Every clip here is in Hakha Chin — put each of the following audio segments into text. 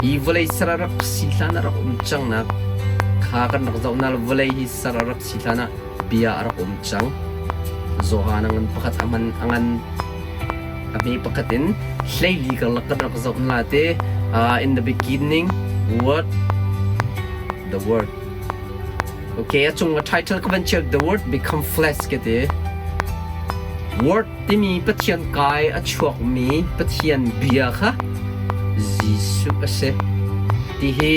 Hi vawlei ser a rak si hlan a rak um cangnak kha kan rak zoh na vawlei hi ser a rak si hlan ah bia a rak um cang. Johan a ngan pakhat a man a ngan a hme pakhat in hleili karlak kan rak zoh na te in the beginning word the word Okay, a cung a title ka van chiah The Word Become Flesh ke ti. Word timi Pathian kai a chuakmi Pathian bia kha Jesuh a si. Ti hi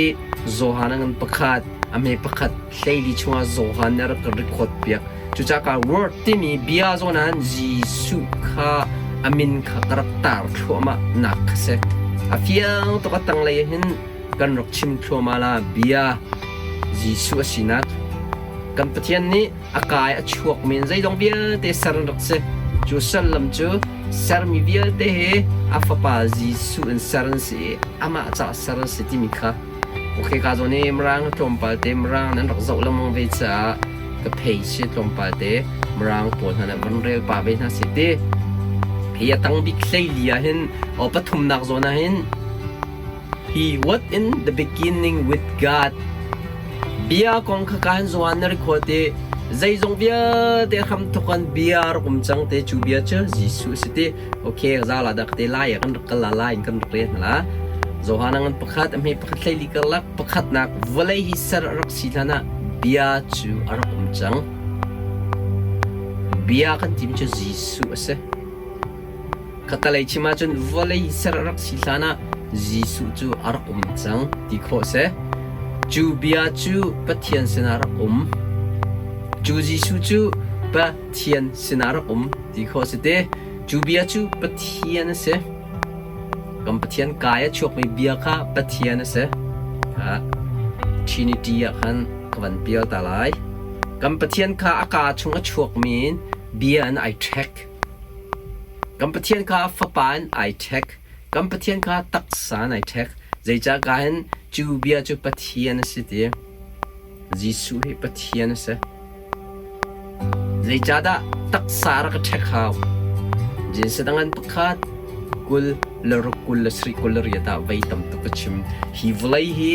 Johan a ngan pakhat, a hme pakhat hleili chungah Johan nih a rak record piak. Cucaah Word timi bia zawn ah Jesuh kha a min kha ka rak tar thluahmah nak kha si. A fiang tuk a tanglei hin kan rak chim thluahmah la bia Jesuh a sinak kan Pathian nih a kai a chuak men zeizong vialte ser an rak si cu sullam cu sermi vialte he a fapa Jesuh in ser an si i amah caah ser an si timi kha okay ka zawn i mirang tlawmpal te mirang nan rak zoh lengmang ve caah ka phei si tlawmpal te mirang pawl hna nih van rel pa ve hna si ti hi a tang bik hleili ah hin o pathumnak zawn ah hin He was in the beginning with God. Bia kong kha kaan zuan na record i zeizong vialte hramthawk an bia rak um cang te cu bia cu Jesuh si ti. Okay, za la dak te lai kan rak kal la lai in kan rak rel hna. Johan ngan pakhat a hme pakhat hleili karlak pakhatnak vawlei hi ser a rak si hlan ah bia cu a rak um cang. Bia kan tim cu Jesuh a si. Khatalei chim ahcun vawlei ser a rak si hlanah Jesuh cu a rak um cang ti khawh si. Cu bia cu Pathian sinah a rak um. Cu Jesuh cu Pathian sinah a rak um ti khawh si te. Cu bia cu Pathian a si. Kan Pathian kai a chuakmi bia kha Pathian a si. Trinity ah khan ka van pial ta lai. Kan Pathian kha a kaa chung a chuakmi in bia in ai ṭhek. Kan Pathian kha Fapa in ai ṭhek. Kan Pathian kha taksa in ai ṭhek. Zeicah ka hin cu bia cu Pathian a si ti. Jesuh hi Pathian a si. Zeicahdah taksa rak ka ṭhek hau? Jesuh dang an pakhat 20 le ruk 20 le sarih 28 ah vei tam tuk ka chim. Hi vawlei hi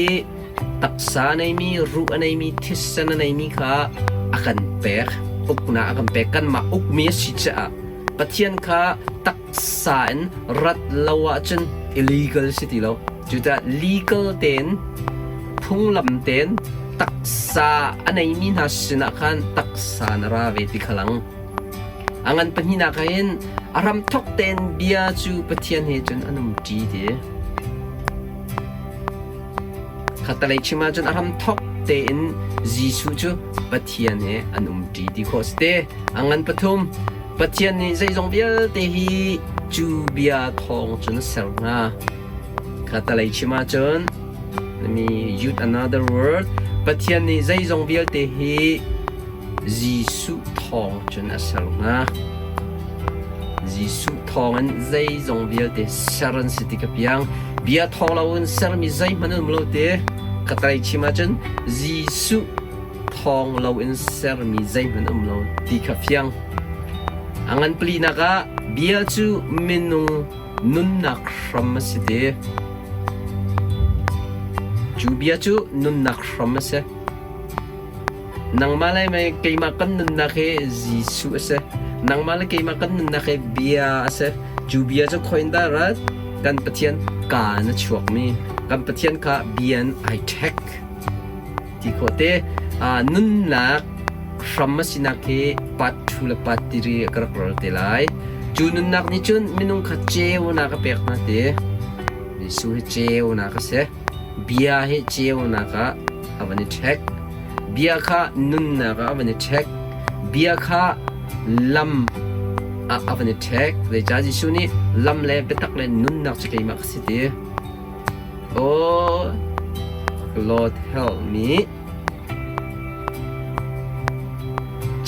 taksa a neimi, ruh a neimi, thisen a neimi kha a kan pek, uknak a kan pek. Kanmah ukmi a si caah Pathian kha taksa in rat lo ahcun illegal si ti lo. Cucaah legal tein phunglam tein taksa a neimi hna sinah khan taksa na ra ve ti kha lang. A ngan pahnihnak ah hin a hramthawk tein bia cu Pathian he cun an umṭi ti. Khattelei chim ahcun a hramthawk tein Jesuh cu Pathian he an umṭi ti khawh a si te. A ngan pathum, Pathian nih zeizong vialte hi cu bia thawng cun a ser hna. Khattelei chim ahcun, let me use another word, Pathian nih zeizong vialte hi Jesuh thawng cun a ser hna. Jesuh thawngin zeizong vialte ser an si ti ka piang. Bia thawng loin sermi zeihmanh an um lo ti. Ka tlai chim ahcun Jesuh thawng loin sermi zeihmanh um lo ti kha fiang. A ngan palinak ah bia cu minung nunnak hram a si ti. Cu bia cu nunnak hram a si. Nangmah le mei keimah kan nunnak hi Jesuh a si. Nangmah le keimah kan nunnak hi bia a si. Cu bia cu khoin dah rat? Kan Pathian kaa in a chuakmi. Kan Pathian kha bia in ai ṭhek. Ti khawh te. Nunnak hram a sinak hi part 2 le part 3 ka rak rol te lai. Cu nunnak nih cun minung kha ceunak a pek hna te. Jesuh hi ceunak a si. Bia hi ceunak ah a van i ṭhek. Bia kha nunnak ah a van i ṭhek. Bia kha lam ah a van i ṭhek. Zeicah Jesuh nih lam le biatak le nunnak cu keimah ka si ti. Oh, Lord help me.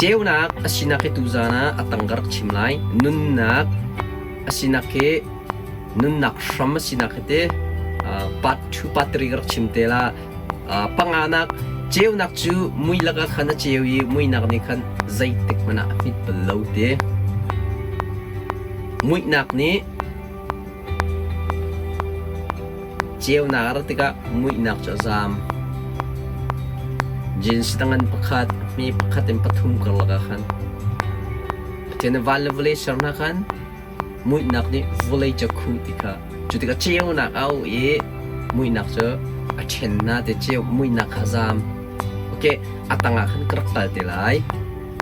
Ceunak a sinak hi tuzaan ah a tang ka rak chim lai. Nunnak a sinak hi nunnak hram a sinak hi te part 2 part 3 ka rak chim te la. Panganak ceunak cu mui lakah khan a ceu i muinak nih khan zeitik hmanh ah a hmit bal lo ti. Muihnak nih. Ceunak a rat tikah muihnak cu a zaam. Jeans tangan pakhat, hme pakhat in pathum karlak ah khan Pathian nih van le vawlei ser hna khan muihnak nih vawlei cu a khuh ti kha cu tikah ceunak a auh i muihnak cu a ṭhen hna ti ceu muihnak kha a zaam. Okay, a tangah khan ka rak kal te lai.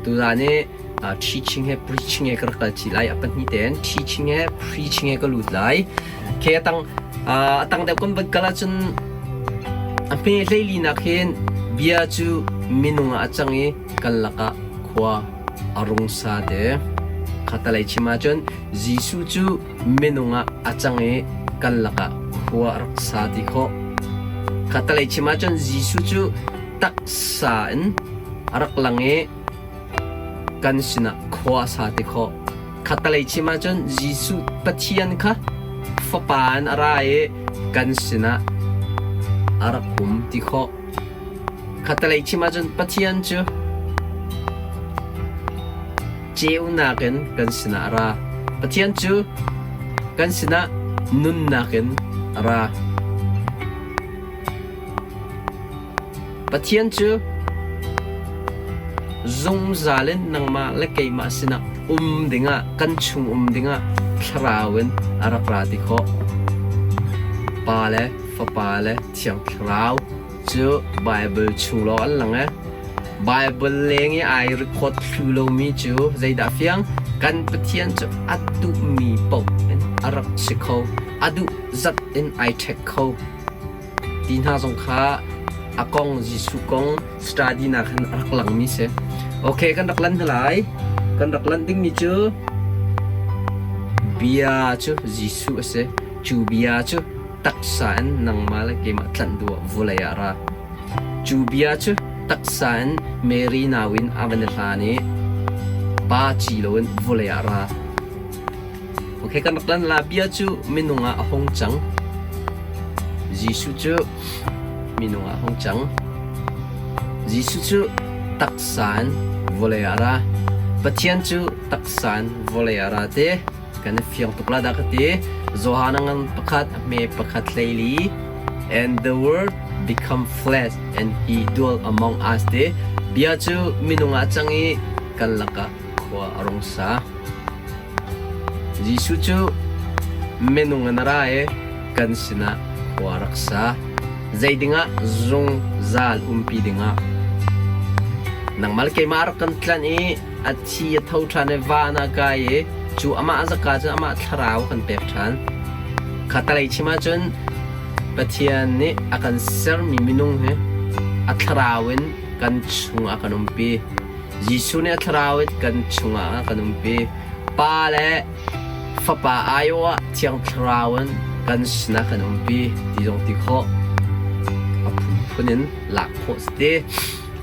Tuzaan i teaching he preaching he ka rak kal chih lai. A pahnih tein teaching he preaching he ka lut lai. Okay, a tang a tang deuh kan van kal ahcun a hme hleili nak hin bia cu minung ah a cang i kan lakah khua a rung sa te. Khatalei chim ahcun Jesuh cu minung ah a cang i kan lakah khua a rak sa ti khawh. Khatalei chim ahcun Jesuh cu taksa in a rak lang i kan sinah khua a sa ti khawh. Khattalei chim ahcun Jesuh Pathian kha Fapa in a ra i kan sinah a rak um ti khawh. Khattalei chim ahcun Pathian cu ceunak in kan sinah a ra. Pathian cu kan sinah nunnak in a ra. Pathian cu zungzal in nangmah le keimah sinah um dingah kan chung um dingah thlarau in a rak ra ti khawh. Pa le Fapa le Thiang Thlarau cu Baibal chung lawng an lang e. Baibal leng i ai record thlu lomi cu zeidah fiang? Kan Pathian cu a duhmi paoh in a rak si kho. A duh zat in ai ṭhek kho. Ti hna zong kha a kong Jesuh kong study nak hin a rak langmi si. Okay, kan rak lan hna lai. Kan rak lan dingmi cu bia cu Jesuh a si. Cu bia cu taksa in nangmah le keimah tlanh duh ah vawlei ah ra. Cu bia cu taksa in Mary nau in a van i hlan i pa ci loin vawlei ah ra. Okay, kan rak lan la bia cu minung ah a hung cang. Jesuh cu minung ah a hung cang. Jesuh cu taksa in vawlei ah a ra. Pathian cu taksa in vawlei ah a ra te. Kan i fiang tuk la dah ka ti. Johan a ngan pakhat, a hme pakhat hleili. And the word become flesh and he dwell among us te. Bia cu minung ah cang i kan lakah khua a rung sa. Jesuh cu minung in a ra i kan sinah khua a rak sa. Zei dingah zungzal umpi dingah. Nangmah le keimah a rak kan tlanh i a thi a tho ṭhan i van ah kai i cu amah zaka cun amah thlarau a kan pek ṭhan. Khatalei chim ahcun Pathian nih a kan sermi minung hi a thlarau in kan chungah a kan umpi. Jesuh nih a thlarau in kan chungah a kan umpi. Pa le Fapa aiawh ah Thiang Thlarau in kan sinah kan umpi ti zong ti khawh. A phunphun in lak khawh si ti.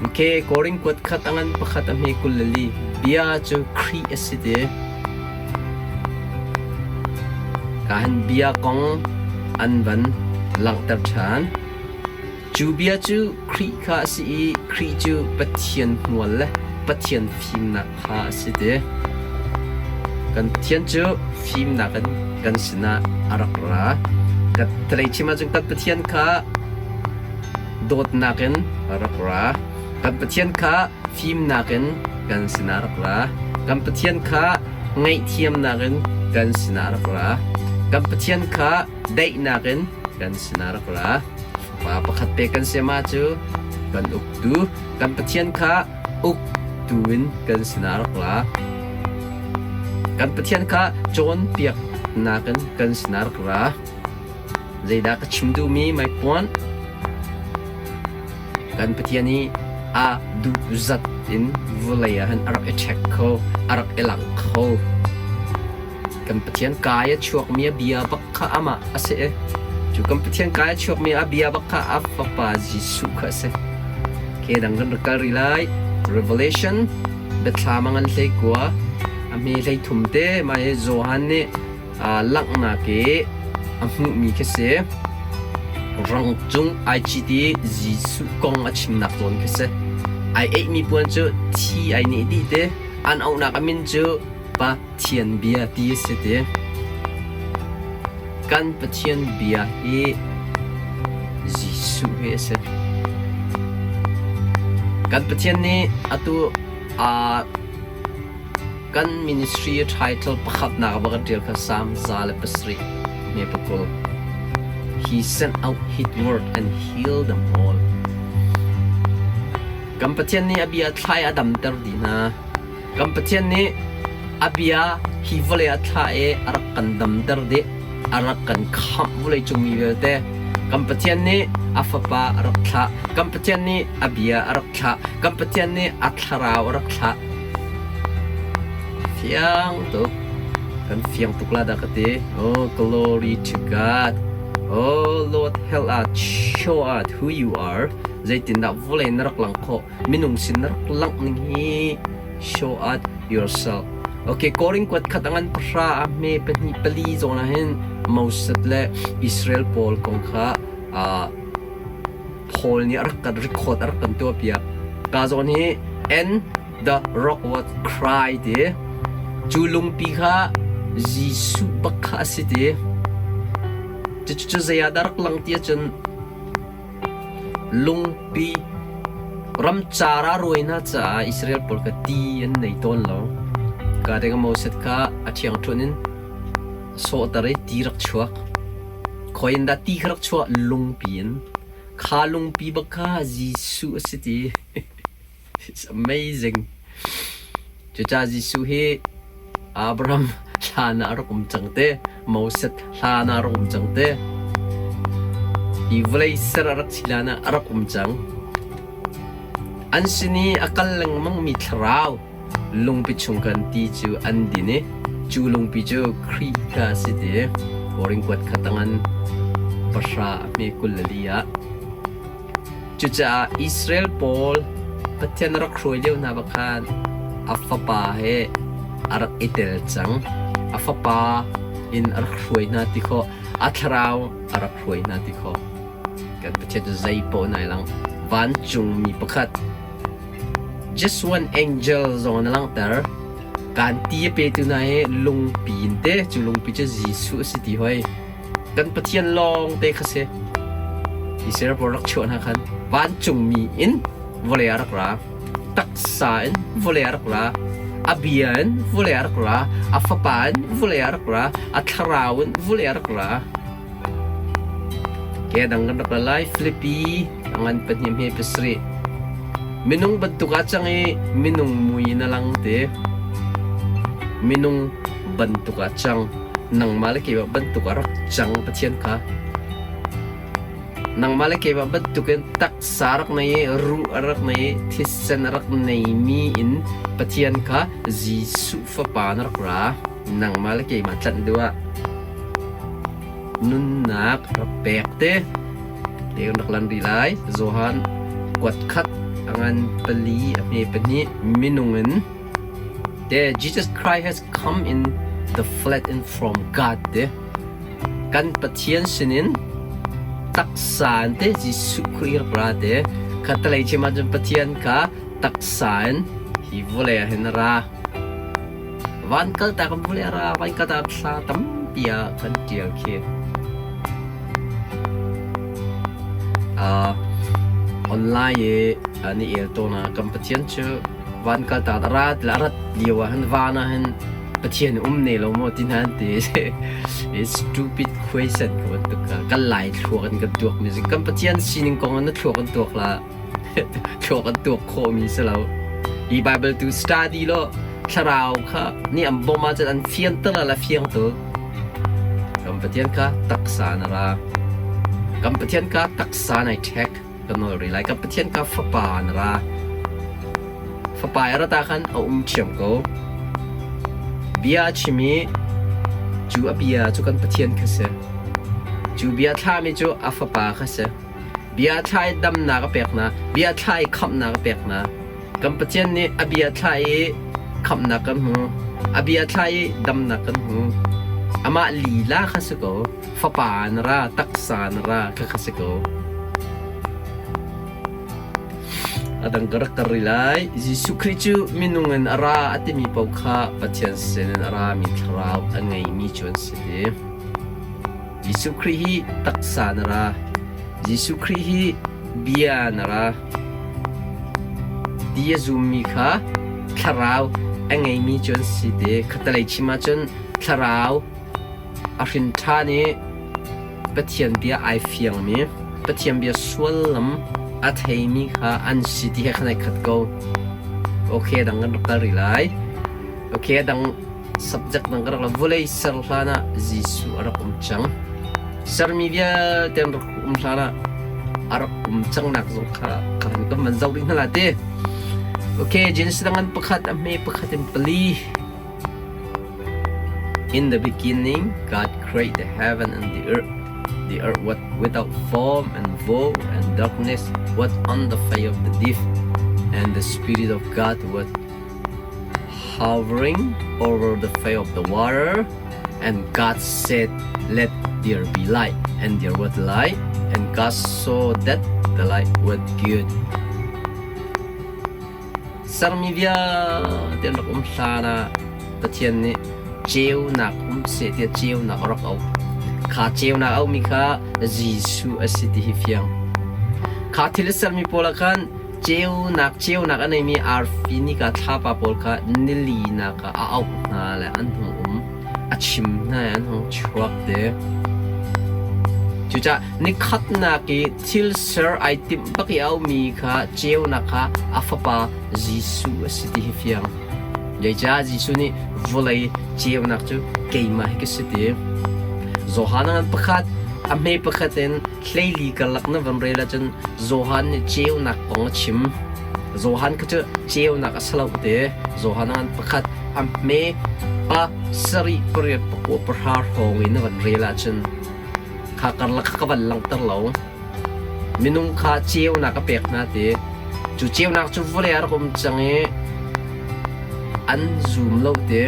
Okay, Korin kuat khat a ngan pakhat a hme 24 bia cu Khrih a si ti. Ka hin bia kong an van langhter ṭhan. Cu bia cu Khrih kha a si i Khrih cu Pathian hmual le Pathian fimnak kha a si ti. Kan Pathian cu fimnak in kan sinah a rak ra. Ka chim ahcun kan Pathian kha dawtnak in a rak ra. Kan Pathian kha fimnak in kan sinah a rak ra. Kan Pathian kha ngaihthiamnak in kan sinah a rak ra. Kan Pathian kha daihnak in kan sinah rak ra. Pa pakhat te kan siama cu kan uktu, kan Pathian kha uktu in kan sinah rak ra. Kan Pathian kha cawnpiaknak in kan sinah rak ra. Zeidah ka chim duhmi my point? Kan Pathian i a duh zat in vawlei ah hin a rak i ṭhek kho, a rak i langh kho. Kan Pathian kai a chuakmi a bia bak kha amah a si i cu kan Pathian kai a chuakmi a bia bak kha a Fapa Jesuh kha a si. Ke dang kan rak kal rih lai. Revelation biathlam a ngan 19 a hme 33 te mah hi Johan nih langhnak i a hmuhmi khi si. Rang cung ai cit i Jesuh kong a chimnak zawn khi si. Ai eihmi puan cu thi ai neh dih te. An auhnak a min cu Pathian bia ti a si ti. Kan Pathian bia hi Jesuh hi a si. Kan Pathian nih atu kan ministry title pakhatnak a va kan ṭial kha Psalm 107 me pakul. He sent out his word and healed them all. Kan Pathian nih a bia thlai a damter dih hna. Kan Pathian nih a bia hi vawlei a thlah i a rak kan damter dih, a rak kan khamh vawleicung mi vialte. Kan Pathian nih a Fapa a rak thlah. Kan Pathian nih a bia a rak thlah. Kan Pathian nih a thlarau a rak thlah. Fiang tuk. Kan fiang tuk la dah ka ti. Oh, glory to God. Oh, Lord, help us, show us who you are. Zeitindah vawlei na rak lang khawh? Minung sin na rak langh ning hi show us yourself. Okay, Korin kuat khat angan pahra a hme pahnih pali zawn ah hin Moses le Israel pawl kong kha Paul nih a rak kan record a rak kan tuah piak. Ka zawn hi and the rock was cry ti. Cu lungpi kha Jesuh bak kha a si ti. Cucu zei ah dah rak lang ti ahcun Lungpi ramcar ah rawi hna caah Israel pawl kha ti an nei tawn lo. Ka deng Moses kha a ṭhiangṭhunh in a sawhter i ti rak chuak. Khoi in dah ti kha rak chuah? Lungpi in. Kha lungpi bak kha Jesuh a si ti. It's amazing. Cucaah Jesuh hi Abraham hlan ah a rak um cang te, Moses hlan ah a rak um cang te, hi vawlei ser a rak si hlan ah a rak um cang. An sin i a kal lengmangmi thlarau lungpi chung khan ti cu an din i cu lungpi cu Khrih kha a si ti. Korin kuat kha tangan pahra a hme 24 ah. Cucaah Israel pawl Pathian a rak hruai lio hna bak khan a fapa he a rak i tel cang. A fapa in a rak hruai hna ti khawh, a thlarau a rak hruai hna ti khawh. Kan Pathian cu zei paoh nai lang. Vancungmi pakhat just one angel zong na langhter. Kan ti a petu hna hi lungpi in te, cu lungpi cu Jesuh a si ti hoi. Kan Pathian lawng te kha si. Israel pawl rak chuah hna khan vancungmi in vawlei ah rak ra, taksa in vawlei ah rak ra, a bia in vawlei ah rak ra, a fapa in vawlei ah rak ra, a thlarau in vawlei ah rak ra. Ke dang kan rak ra lai Filipi a ngan pahnih hme pasarih. Minung bantuk ah cang i minung mui in a lang te. Minung bantuk ah cang. Nangmah le keimah bantuk ah rak cang Pathian kha. Nangmah le keimah bantukin taksa rak nei i ruh a rak nei i thisen a rak neimi in Pathian kha Jesuh Fapa na rak ra. Nangmah le keimah tlanh duh ah nunnak rak pek te. Te kan rak lan rih lai. Johan kuat khat a ngan pali a hme pahnih minung in Te Jesus Christ has come in the flesh and from God te kan Pathian sinin taksa in te Jesuh Khrih rak ra te khatalei chim ahcun Pathian kha taksa in hi vawlei ah hin a ra van kal ta kan vawlei a ra van kal ta thla tampi ah kan ṭial khi uh, online i an i el tawn ah kan Pathian cu Van kal ta ra la rat lio ah hin van ah hin Pathian um ne lo maw ti hna an ti. It's stupid question ka bantuk ka kan lai thluak in kan tuak mi kan Pathian sining kong in na thluak an tuak la thluak an tuak khawh mi si lo. Hi Bible tu study lo thlarau kha ni an bom ah cun an fianter la la fiang tu. Kan Pathian kha taksa na ra. Kan Pathian kha taksa nai ṭhek. Ka nawl rih lai. Ka Pathian ka fapa na ra. Fapa i rat ah khan a um ṭhiam ko. Bia a chim i cu a bia cu kan Pathian kha si. Cu bia thlami cu a fapa kha si. Bia thla i damnak a pek hna. Bia thla i khamhnak a pek hna. Kan Pathian nih a bia thla i khamhnak kan hmu. A bia thla i damnak kan hmu. Amah lila kha si ko. Fapa na ra, taksa na ra, khakha si ko. A dang ka rak kar rih lai. Jesuh Khrih cu minung in a ra a timi paoh kha Pathian sin in a rami thlarau a ngeimi cu an si ti. Jesuh Khrih hi taksa na ra. Jesuh Khrih hi bia na ra ti a zummi kha thlarau a ngeimi cu an si te. Khattelei chim ahcun thlarau a hrin ṭhan i Pathian bia ai fiangmi, Pathian bia sullam a theimi kha an si ti he khan ai khat ko. Okay, dang kan rak kal rih lai. Okay, dang subject dang ka rak la. Vawlei ser hlan ah Jesuh a rak um cang. Sermi vialte an rak um hlan ah a rak um cangnak zong kha ka han kan van zoh rih hna la te. Okay, Genesis dang an pakhat a hme pakhat in pali. In the beginning, God created the heaven and the earth. The earth was without form and void, and darkness was on the face of the deep. And the Spirit of God was hovering over the face of the water. And God said, Let there be light. And there was light. And God saw that the light was good. Sermi vialte an rak um hlan ah Pathian nih ceunak um seh tiah ceunak a rak auh. Kha ceunak a auhmi kha Jesuh a si ti hi fiang. Kha thil a sermi pawl ah khan ceunak ceunak a neimi arfi nika thlapa pawl kha nilinak ah a auh hna le an hung um. A chim hna i an hung chuak te. Cucaah nikhatnak i thil ser ai timh bak i a aumi kha ceunak kha a fapa Jesuh a si ti hi fiang. Zeicah Jesuh nih vawlei ceunak cu keimah hi ka si ti. Johan ngan pakhat a hme pakhat in hleili karlak na van rel ahcun Johan nih ceunak kong a chim. Johan kha cu ceunak a si lo te. Johan ngan pakhat a hme pa sarih pariat pakua pahra hrawng in na van rel ahcun kha karlak kha ka van langhter lo. Minung kha ceunak a pek hna ti. Cu ceunak cu vawlei ah rak um cang i an zum lo ti.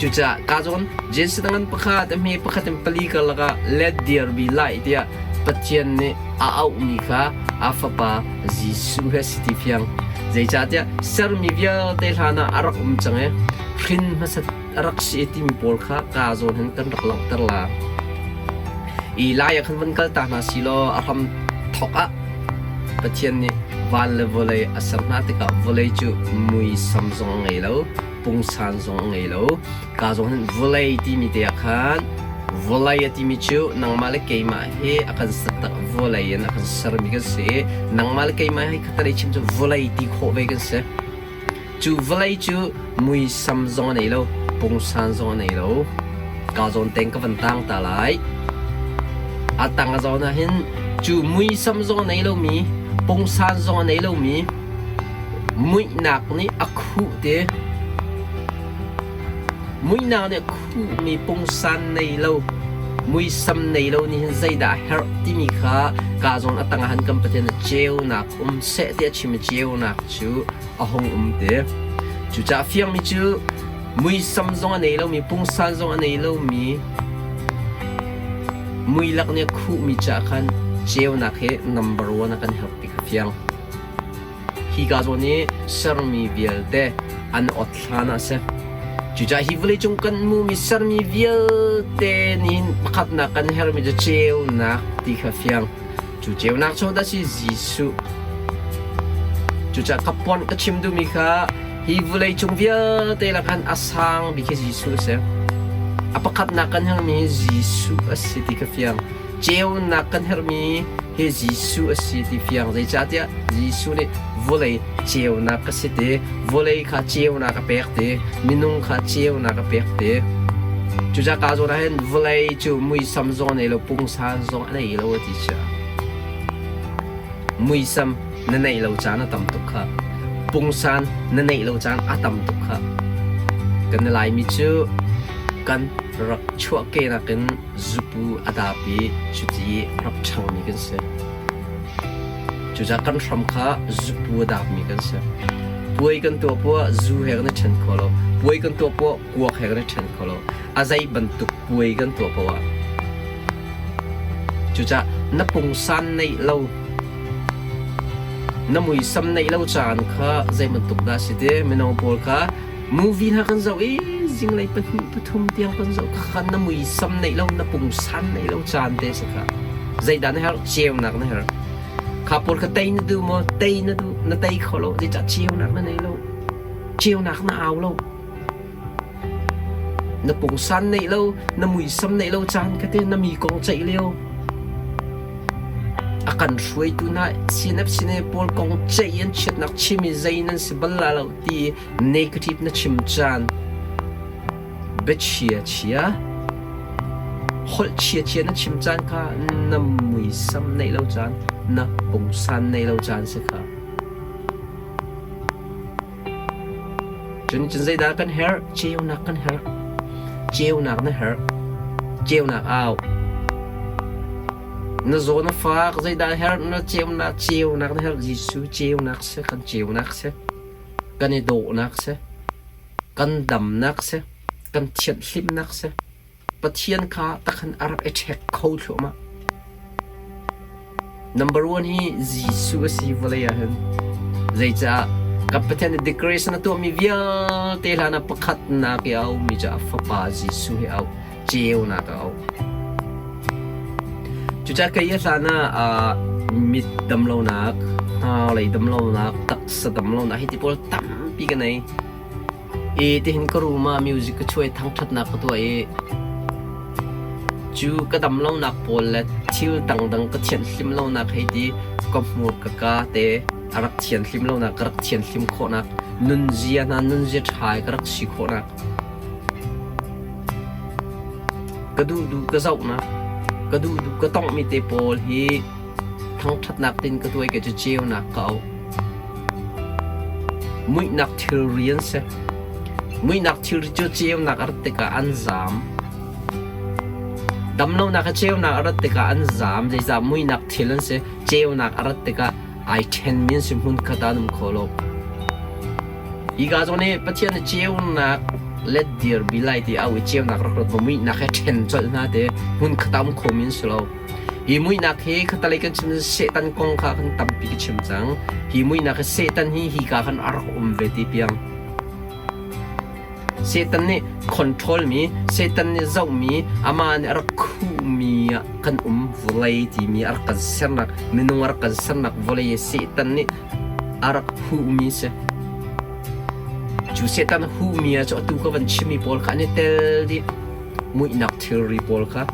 Cucaah ka zawn Jesuh ngan pakhat a hme pakhat in pali karlak ah let there be light tiah Pathian nih a auhmi kha a fapa Jesuh he si ti fiang. Zeicahtiah sermi vialte hlan ah a rak um cang i hrin hmasat a rak si timi pawl kha kaa zawn hin kan rak langhter la. I lai ah khan van kal ta hna si law a hram thawk ah Pathian nih van le vawlei a ser hna tikah vawlei cu muisam zong a ngei lo, pungsan zong a ngei lo. Kaa zawn hin vawlei timi te ah khan vawlei a timi cu nangmah le keimah hi a kan ser tak vawlei in a kan sermi kan si i nangmah le keimah hi khatalei chim cu vawlei ti khawh ve kan si. Cu vawlei cu muisam zong a nei lo, pungsan zong a nei lo. Ka zawn teng ka van tang ta lai. A tang a zawn ah hin cu muisam zong a nei lomi, pungsan zong a nei lomi, muihnak nih a khuh te. Muihnak nih a khuhmi pungsan nei lo, muisam nei lo nih hin zeidah a herh timi kha ka zawn a tang ah hin kan Pathian nih ceunak um seh tiah a chim i ceunak cu a hung um te. Cucaah fiangmi cu muisam zong a nei lomi, pungsan zong a nei lomi, muilak nih a khuhmi caah khan ceunak hi number one a kan herh ti kha fiang. Hi ka zawn i sermi vialte an ot hlan ah a si. Cucaah hi vawleicung kan hmuhmi sermi vialte nih pakhatnak kan herhmi cu ceunak ti kha fiang. Cu ceunak cu dah si Jesuh. Cucaah ka pon ka chim duhmi kha hi vawleicung vialte lakhan a sang bik hi Jesuh a si. A pakhatnak kan herhmi Jesuh a si ti ka fiang. Ceunak kan herhmi hi Jesuh a si ti fiang. Zeicahtiah Jesuh nih vawlei ceunak ka si ti, vawlei kha ceunak a pek ti, minung kha ceunak a pek ti. Cucaah ka zawn ah hin vawlei cu muisam zong a nei lo, pungsan zong a nei lo a ti cia. Muisam na neih lo caan a tam tuk kha. Pungsan na neih lo caan a tam tuk kha. Kan Laimi cu kan rak chuahkehnak in zupu a dap i cuti rak ṭhangmi kan si. Cucaah kan hram kha zupu a dapmi kan si. Puai kan tuah poah zu he kan i ṭhen kho lo. Puai kan tuah poah kuak he kan i ṭhen kho lo. A zei bantuk puai kan tuah poah ah. Cucaah na pungsan neih lo, na muisam neih lo caan kha zei bantuk dah si ti mino pawl kha movie hna kan zoh i zinglei pahnih pathum tiang kan zoh kha na muisam neih lo, na pungsan neih lo caan te si kha. Zeidah na herh? Ceunak na herh. Kha pawl kha tei na duh maw? Tei na duh. Na tei kho lo. Zeicah ceunak na nei lo? Ceunak na au lo. Na pungsan neih lo, na muisam neih lo caan kha te na mi kong ceih lio. A kan hruaitu hna CNF CNA pawl kong ceih an chiatnak chim i zei nan si bal la lo ti negative na chim caan biachia chia holh chia chia na chim caan kha na muisam neih lo caan na pungsan neih lo caan si kha. Cun cun zeidah kan herh? Ceunak kan herh. Ceunak na herh. Ceunak au. Na zaw na fak, zeidah herh? Na ceunak, ceunak na herh. Jesuh ceunak si, kan ceunak si. Kan i dawhnak si. Kan damnak si. Kan thianhhlimnak si. Pathian kha takhan a rak i ṭhek kho thluahmah. Number one hi Jesuh a si vawlei ah hin. Zeicah kan Pathian nih decoration a tuahmi vialte hlan ah pakhatnak i a ummi cu a Fapa Jesuh hi a auh, ceunak a auh. Cucaah kei a hlan ah mit damlonak, hnarlei damlonak, taksa damlonak hi ti pawl tampi ka nei. I tihin ka room ah music ka chuah i thangṭhatnak ka tuah i cu ka dam lonak pawl le thil dangdang ka thianhhlim lonak hei ti ka hmur ka ka te a rak thianhlim lonak ka rak thianhlim khawhnak nunzia hna nunzia ṭha i ka rak si khawhnak ka duhduh ka zohnak ka duhduh ka tonghmi te pawl hi Thangṭhatnak tin ka tuai ke cu ceunak ka auh. Muihnak thilri an si. Muihnak thilri cu ceunak a rat tikah an zaam. Damlonak hi ceunak a rat tikah an zaam. Zeicah muihnak thil an si. Ceunak a rat tikah ai ṭhenmi an si hmunkhat ah an um kho lo. Hika zawn hi Pathian nih ceunak let dir bi lai ti a au i ceunak rak rat ma muihnak he ṭhen colh hna te hmunkhat ah um khomi an si lo. Hi muihnak hi khatalei kan chim Satan kong kha kan tampi ka chim cang. Hi muihnak hi Satan hi hika khan a rak um ve ti piang. Satan nih control mi, Satan nih zohmi, amah nih a rak khuhmi ah kan um vawlei timi a rak kan sernak, minung a rak kan sernak vawlei Satan nih a rak huhmi si. Cu Satan huhmi ah cu atu ka van chimmi pawl kha an i tel dih. Muihnak thilri pawl kha.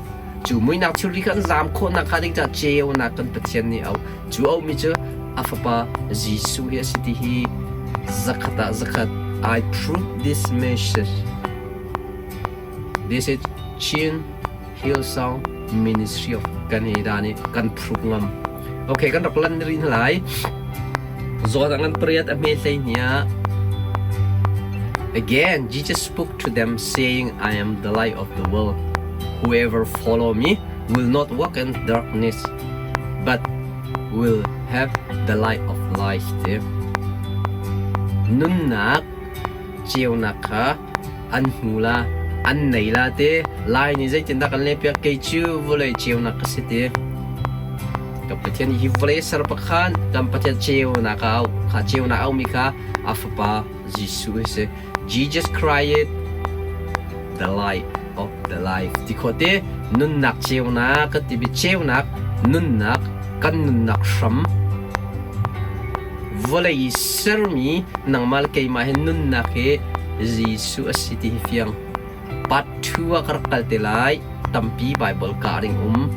Cu muihnak thilri kha an zaam khawhnak hnga ding caah ceunak kan Pathian nih a auh. Cu auhmi cu a fapa Jesuh hi a si ti hi zakhat ah zakhat I prove this message. This is Chin Hillsong Ministry of Canada nih kan prove ngam. Okay, kan rak lan rin lai. Zawn a ngan pariat a hme hlei hnia. Again, Jesus spoke to them saying, I am the light of the world. Whoever follow me will not walk in darkness, but will have the light of life. Ti. Nunnak ceunak kha an hmu la, an nei la te. Lai nih zeitindah kan lehpiak kei cu vawlei ceunak ka si ti. Ka Pathian hi vawlei ser pakhan kan Pathian ceunak a auh. Kha ceunak a aumi kha a fapa Jesuh a si. Jesus Christ, the light of the life ti khawh te nunnak ceunak kan timi ceunak nunnak kan nunnak hram vawlei sermi nangmah le keimah hi nunnak hi Jesuh a si ti hi fiang part 2 ah ka rak kal te lai tampi Bible ka ring um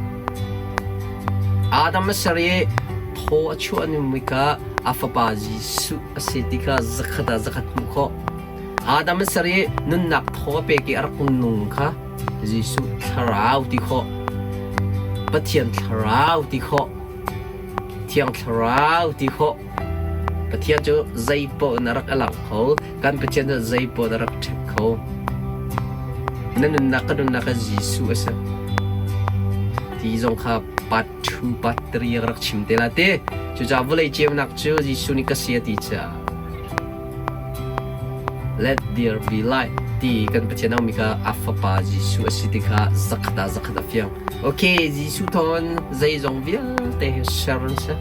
Adam a ser i thaw a chuah ni ka a fapa Jesuh a si ti kha zakhat ah zakhat hmuh khawh. Adam a ser i nunnak thaw a pek i a rak nung kha Jesuh thlarau ti khawh. Pathian thlarau ti khawh. Thiang thlarau ti khawh. Pathian cu zeipaoh in a rak alangh kho. Kan Pathian cu zeipaoh in a rak ṭhek kho. Na nunnak ka nunnak ah Jesuh a si. Ti zong kha part 2 part 3 a rak chim te la te. Cucaah vawlei ceunak cu Jesuh nih ka si a ti caah let there be light ti kan Pathian aumi kha a fapa Jesuh a si ti kha zakhat ah zakhat a fiang. Okay, Jesuh thawngin zeizong vialte hi share an si.